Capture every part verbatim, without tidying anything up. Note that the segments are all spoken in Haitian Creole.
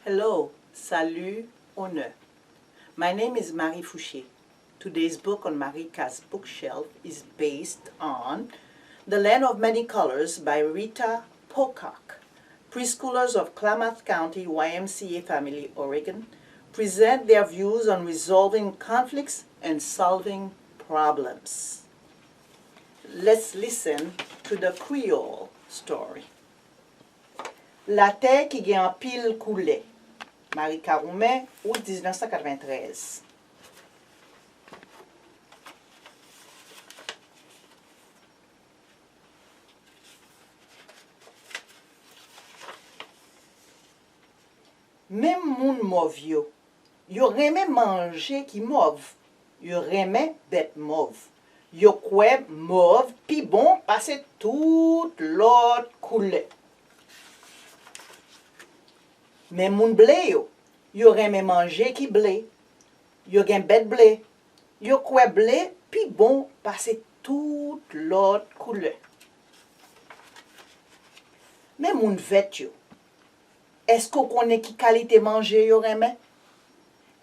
Hello, salut, onè. My name is Marie Fouché. Today's book on Marika's bookshelf is based on The Land of Many Colors by Rita Pocock. Preschoolers of Klamath County Y M C A Family, Oregon, present their views on resolving conflicts and solving problems. Let's listen to the Creole story. Latè ki gen anpil koulè. Marika Roumen, out diznèf san katreventrèz. Menm moun mòv yo, yo renmen manje ki mòv. Yo renmen bèt mòv. Yo kwè mòv pi bon pase tout lòt koulè. Men moun ble yo, yo renmen manje ki ble. Yo gen bèt ble. Yo kwè ble pi bon pase tout lòt koulè. Men moun vèt yo, èske w konnen ki kalite manje yo renmen?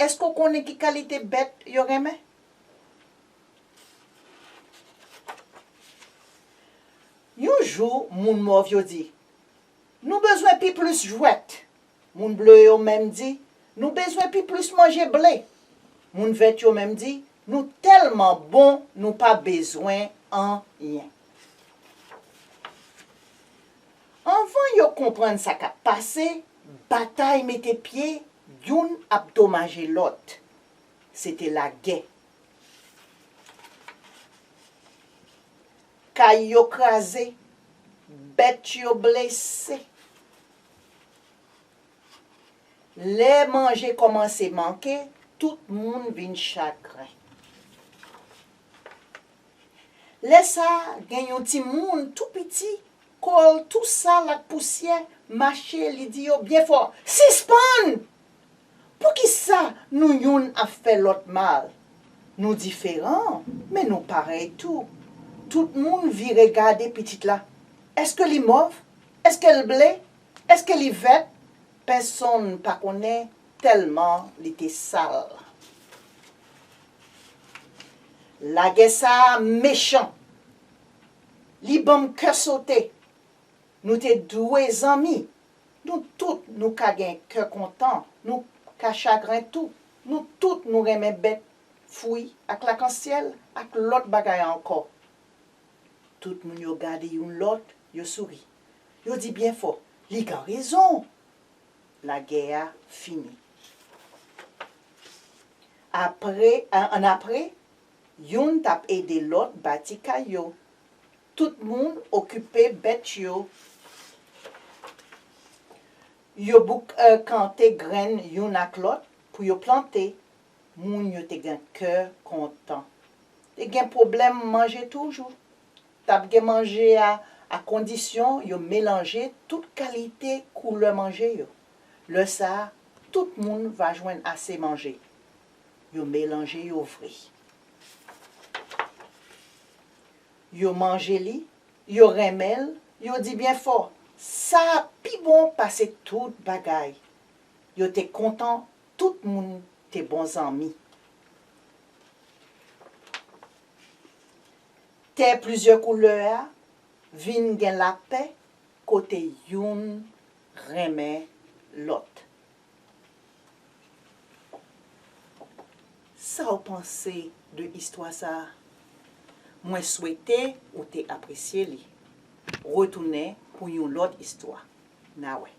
Èske w konnen ki kalite bèt yo renmen? Yon jou, moun mòv yo di, "Nou bezwen pi plis jwèt." Moun ble yo menm di, "Nou bezwen pi plis manje ble." Moun vèt yo menm di, "Nou tèlman bon, nou pa bezwen anyen." Anvan yo konprann sa k ap pase, batay mete pye, youn ap domaje lòt. Se te lagè. Kay yo kraze, bèt yo blese. Lè manje kòmanse manke, tout moun vin chagren. Lè sa a, gen yon timoun tou piti, kò l tou sal ak pousyè, mache, li di yo byen fò, "Sispann! Poukisa nou youn ap fè lòt mal? Nou diferan, men nou parèy tou." Tout moun vire gade pitit la. Èske li mòv? Èske l ble? Èske li vèt? Pèsonn pa konnen, tèlman li te sal. Lagè sa a mechan. Li ban m kè sote. Nou te dwe zanmi. Nou tout nou ka gen kè kontan, nou ka chagren tou. Nou tout nou renmen bèt, fwi ak lakansyèl ak lòt bagay ankò. Tout moun yo gade youn lòt, yo souri. Yo di byen fò, "Li gen rezon." Lagè a fini. Apre, an, annapre, youn t ap ede lòt bati kay yo. Tout moun okipe bèt yo. Yo boukante grenn youn ak lòt pou yo plante. Moun yo te gen kè kontan. Te gen pwoblèm manje toujou. T ap gen manje a, a kondisyon yo melanje tout kalite koulè manje yo. Lè sa a, tout moun va jwenn ase manje. Yo melanje yo vre. Yo manje li, yo renmen l, yo di byen fò, "Sa a pi bon pase tout bagay." Yo te kontan, tout moun te bon zanmi. Tè plizyè koulè a vin gen lapè kote youn renmen lòt. Sa w panse de istwa sa a? Mwen swete ou te apresye li. Retounen pou yon lòt istwa. N a wè.